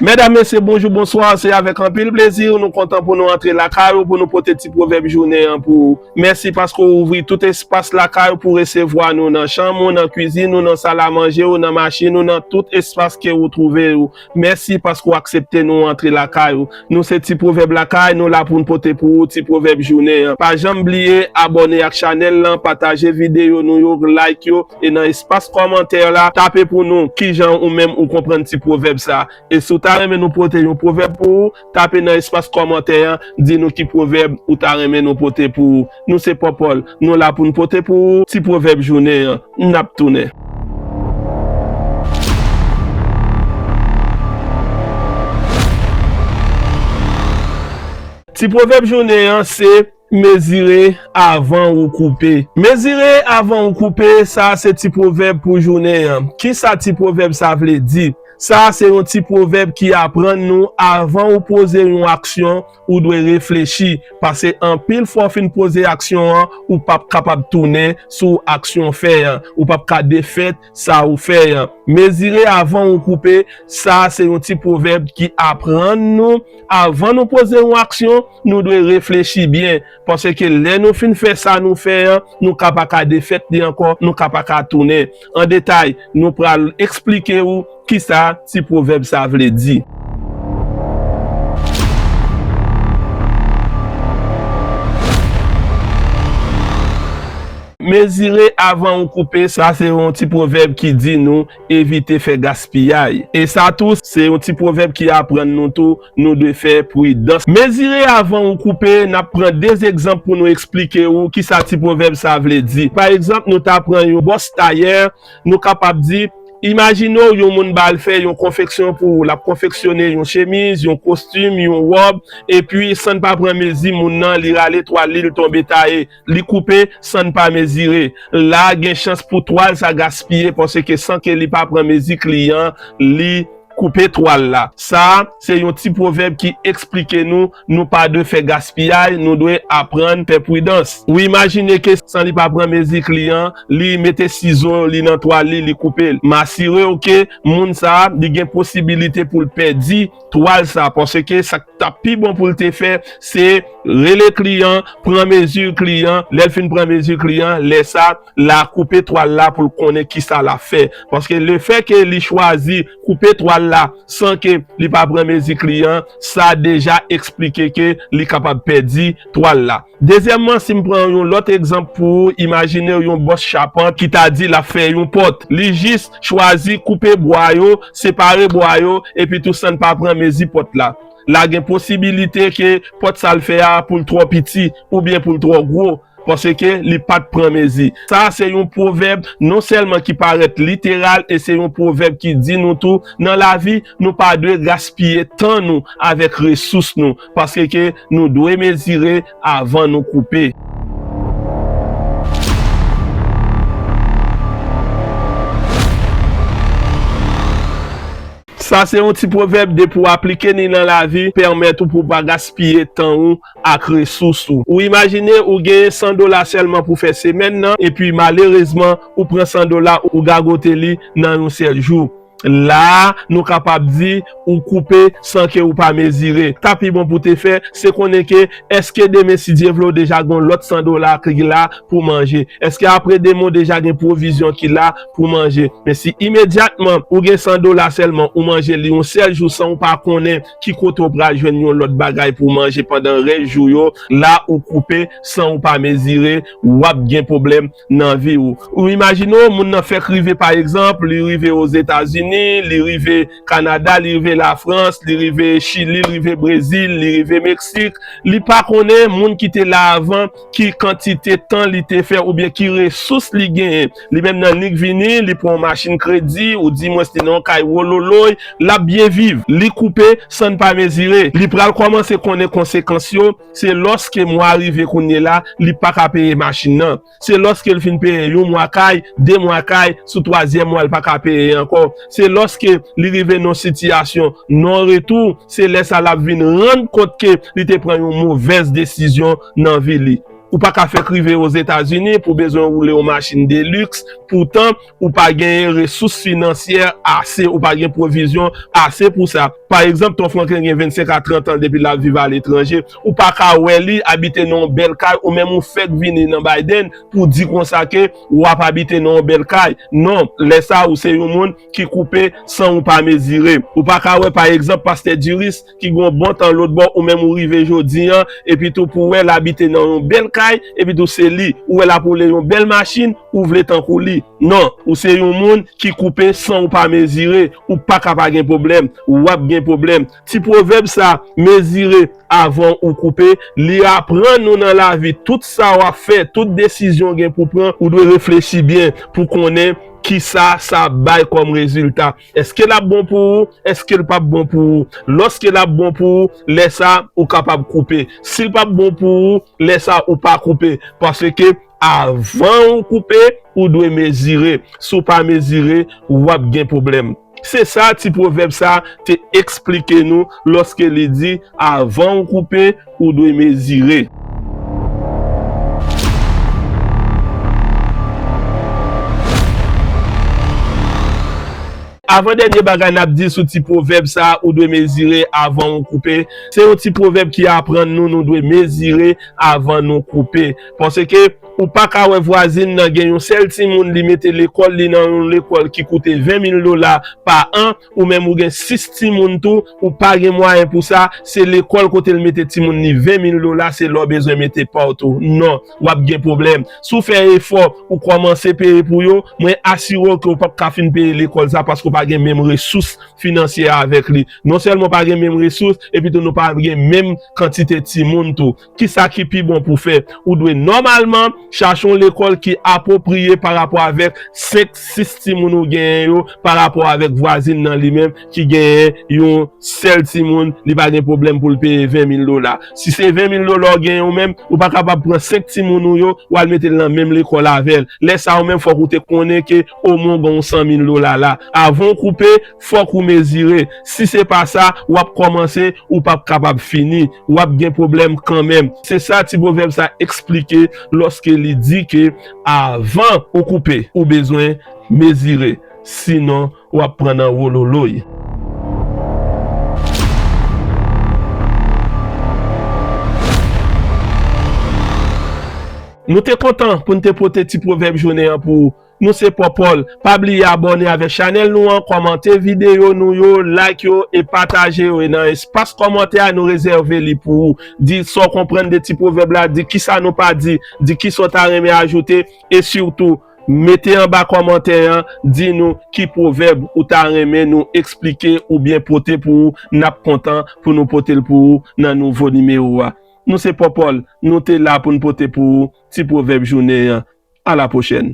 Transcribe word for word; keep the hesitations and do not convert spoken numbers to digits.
Medam, mesye, bonjou, bonswa. Se avèk anpil plezi nou kontan pou nou antre lakay ou, pou nou pote ti pwovèb jounen an pou ou. Mèsi paske w ouvri tout espas lakay ou pou resevwa nou nan chanm ou, nan kwizin ou, nan sal a manje ou, nan machin ou, nan tout espas ke ou twouve ou. Mèsi paske w aksepte nou antre lakay ou. Nou se Ti Pwovèb Lakay, nou la pou n pote pou ou ti pwovèb jounen an. Pa janm bliye abòne ak chanèl lan, pataje videyo nou yo, like yo, e nan espas kòmantè la, tape pou nou kijan ou menm ou konprann ti pwovèb sa. E si w ta renmen nou pote yon pwovèb pou ou, tape nan espas kòmantè an, di nou ki pwovèb ou ta renmen nou pote pou ou. Nou se Pòpòl, nou la pou n pote pou ou ti pwovèb jounen an. N ap tounen. Ti pwovèb jounen an se mezire avan ou koupe. Mezire avan ou koupe, sa a se ti pwovèb pou jounen an. Kisa ti pwovèb sa vle di? Sa a se yon ti pwovèb ki aprann nou avan ou poze yon aksyon, ou dwe reflechi. Paske anpil fwa w fin poze aksyon an, ou p ap kapab tounen sou aksyon w fè an. Ou p ap ka defèt sa ou fè an. Mezire avan ou koupe, sa a se yon ti pwovèb ki aprann nou, avan nou poze yon aksyon, nou dwe reflechi byen. Paske lè nou fin fè sa nou fè an, nou ka pa ka defèt li ankò, nou ka pa ka tounen. An detay, nou pral eksplike ou kisa ti pwovèb sa vle di. Mezire avan ou koupe, sa se yon ti pwovèb ki di nou evite fè gaspiyay. E sa tou, se yon ti pwovèb ki aprann nou tou, nou dwe fè pridans. Mezire avan ou koupe, n ap pran de egzanp pou nou eksplike ou kisa ti pwovèb sa vle di. Pa egzanp, nou ta pran yon bòs tayè, nou kapab di, imajine w yon moun ba l fè yon konfeksyon pou ou, l ap konfeksyone yon chemiz, yon kostim, yon wòb, epi san n pa pran mezi moun nan, li rale twal li, li tonbe taye, li koupe san n pa mezire. La, gen chans pou twal sa gaspiye, paske san ke li pa pran mezi kliyan, li koupe twal la. Sa a, se yon ti pwovèb ki eksplike nou, nou pa dwe fè gaspiyay, nou dwe aprann fè pridans. Ou imajine ke san li pa pran mezi kliyan, li mete sizo li nan twal li, li koupe l. M asire w ke moun sa a, li gen posibilite pou l pèdi twal sa, paske sa k t ap pi bon pou l te fè, se rele kliyan, pran mezi kliyan, lè l fin pran mezi kliyan, lè sa, l a koupe twal la pou l konnen kisa l ap fè. Paske lefètke li chwazi koupe twal la san ke li pa pran mezi kliyan, sa deja eksplike ke li kapab pèdi twal la. Dezyèmman, si m pran yon lòt egzanp pou ou, imajine w yon bòs chapant ki ta di l ap fè yon pòt. Li jis chwazi koupe bwa yo, separe bwa yo, epi tou san n pa pran mezi pòt la. La gen posibilite ke pòt sa l fè a pou l twò piti oubyen pou l twò gwo, paske li pa t pran mezi. Sa a se yon pwovèb non sèlman ki parèt literal, e se yon pwovèb ki di nou tou, nan lavi, nou pa dwe gaspiye tan nou avèk resous nou, paske nou dwe mezire avan nou koupe. Sa se yon ti pwovèb, depi w aplike li nan lavi, pèmèt ou pou w pa gaspiye tan ou ak resous ou. Ou imajine ou genyen san dola sèlman pou fè semèn nan, epi malerezman, ou pran san dola, ou gagote li nan yon sèl jou. La a, nou kapab di, ou koupe san ke ou pa mezire. Sa pi bon pou te fè, se konnen ke èske demen, si Dye vle, w deja gen yon lòt san dola ki la pou manje? Èske apre demen, w deja gen pwovizyon ki la pou manje? Men si imedyatman ou gen san dola sèlman, ou manje li yon sèl jou san ou pa konnen ki kote w pral jwenn yon lòt bagay pou w manje pandan rès jou yo, la ou koupe san ou pa mezire, w ap gen pwoblèm nan vi ou. Ou imajine w, moun nan fèk rive, pa egzanp, li rive Ozetazini, li rive Kanada, li rive Lafrans, li rive Chili, li rive Brezil, li rive Meksik. Li pa konnen moun ki te la avan, ki kantite tan li te fè oubyen ki resous li genyen. Li menm nan li k vini, li pran yon machin kredi, ou di mwens li nan yon kay wololoy, l ap byen viv. Li koupe san n pa mezire. Li pral kòmanse konnen konsekans yo, se lòske mwa rive kounye la, li pa ka peye machin nan. Se lòske l fin peye yon mwa kay, de mwa kay, sou twazyèm mwa l pa ka peye ankò. Se lòske li rive nan yon sitiyasyon non retou, se lè sa l ap vin rann kont ke li te pran yon movèz desizyon nan vi li. Ou pa ka fèk rive Ozetazini pou bezwen woule yon machin de liks, poutan ou pa genyen resous finansyè ase, ou pa gen pwovizyon ase pou sa. Pa egzanp, Ton Franklin gen vennsenk a trant an depi l ap viv aletranje, ou pa ka wè li abite nan yon bèl kay, ou menm ou fèk vini nan Biden pou di konsa ke w ap abite nan yon bèl kay. Non, lè sa a ou se yon moun ki koupe san ou pa mezire. Ou pa ka wè, pa egzanp, pastè Duris ki gen yon bon tan lòt bò, ou menm ou rive jodi an, epi tou pou wè l abite nan yon bèl kay, epi tou se li, ou wè l ap woule yon bèl machin, ou vle tankou li. Non, ou se yon moun ki koupe san ou pa mezire, ou pa ka pa gen pwoblèm, w ap gen pwoblèm. Ti pwovèb sa, mezire avan ou koupe, li aprann nou nan lavi, tout sa w ap fè, tout desizyon w gen pou pran, ou dwe reflechi byen pou konnen kisa sa ap bay kòm rezilta. Èske l ap bon pou ou? Èske l p ap bon pou ou? Lòske l ap bon pou ou, lè sa a, ou kapab koupe. Si l p ap bon pou ou, lè sa a, ou pa koupe. Paske avan ou koupe, ou dwe mezire. Si w pa mezire, w ap gen pwoblèm. Se sa ti pwovèb sa a te eksplike nou lòske li di, avan ou koupe, ou dwe mezire. Avan dènye bagay n ap di sou ti pwovèb sa a, ou dwe mezire avan ou koupe, se yon ti pwovèb ki aprann nou, nou dwe mezire avan nou koupe. Paske ou pa ka wè vwazin nan gen yon sèl timoun, li mete lekòl li nan yon lekòl ki koute ven mil dola pa an, ou menm ou gen sis timoun tou, ou pa gen mwayen pou sa, se lekòl kote l mete timoun li ven mil dola, se lè w bezwen mete pa w tou. Non, w ap gen pwoblèm. Si w fè efò, ou kòmanse peye pou yo, mwen asire w ke w p ap ka fin peye lekòl sa paske w pa gen menm resous finansyè avèk li. Non sèlman w pa gen menm resous, epi tou nou pa gen menm kantite timoun tou. Kisa ki pi bon pou fè? Ou dwe nòmalman chache yon lekòl ki apwopriye pa rapò avèk senk, sis timoun ou genyen yo, pa rapò avèk vwazin nan li menm ki genyen yon sèl timoun, li pa gen pwoblèm pou l peye ven mil dola. Si se ven mil dola w genyen ou menm, ou pa kapab pran senk timoun ou yo, w al mete l nan menm lekòl avè l. Lè sa a ou menm fòk ou te konnen ke omwen w gen yon san mil dola la. Avan w koupe, fòk ou mezire. Si se pa sa, w ap kòmanse, ou p ap kapab fini. W ap gen pwoblèm kanmenm. Se sa ti pwovèb sa eksplike lòske li di ke avan ou koupe, ou bezwen mezire. Sinon, w ap pran nan wololoy. Nou te kontan pou n te pote ti pwovèb jounen an pou ou. Nou se Pòpòl. Pa bliye abòne avèk chanèl nou an, kòmante videyo nou yo, like yo e pataje yo. E nan espas kòmantè a, nou rezève li pou ou. Di sa w konprann de ti pwovèb la, di kisa nou pa di, di kisa w ta renmen ajoute, e sitou, mete anba kòmantè an, di nou ki pwovèb ou ta renmen nou eksplike oubyen pote pou ou, n ap kontan pou nou pote l pou ou nan nouvo nimewo a. Nou se Pòpòl, nou te la pou n pote pou ou ti pwovèb jounen an. A la pwochèn.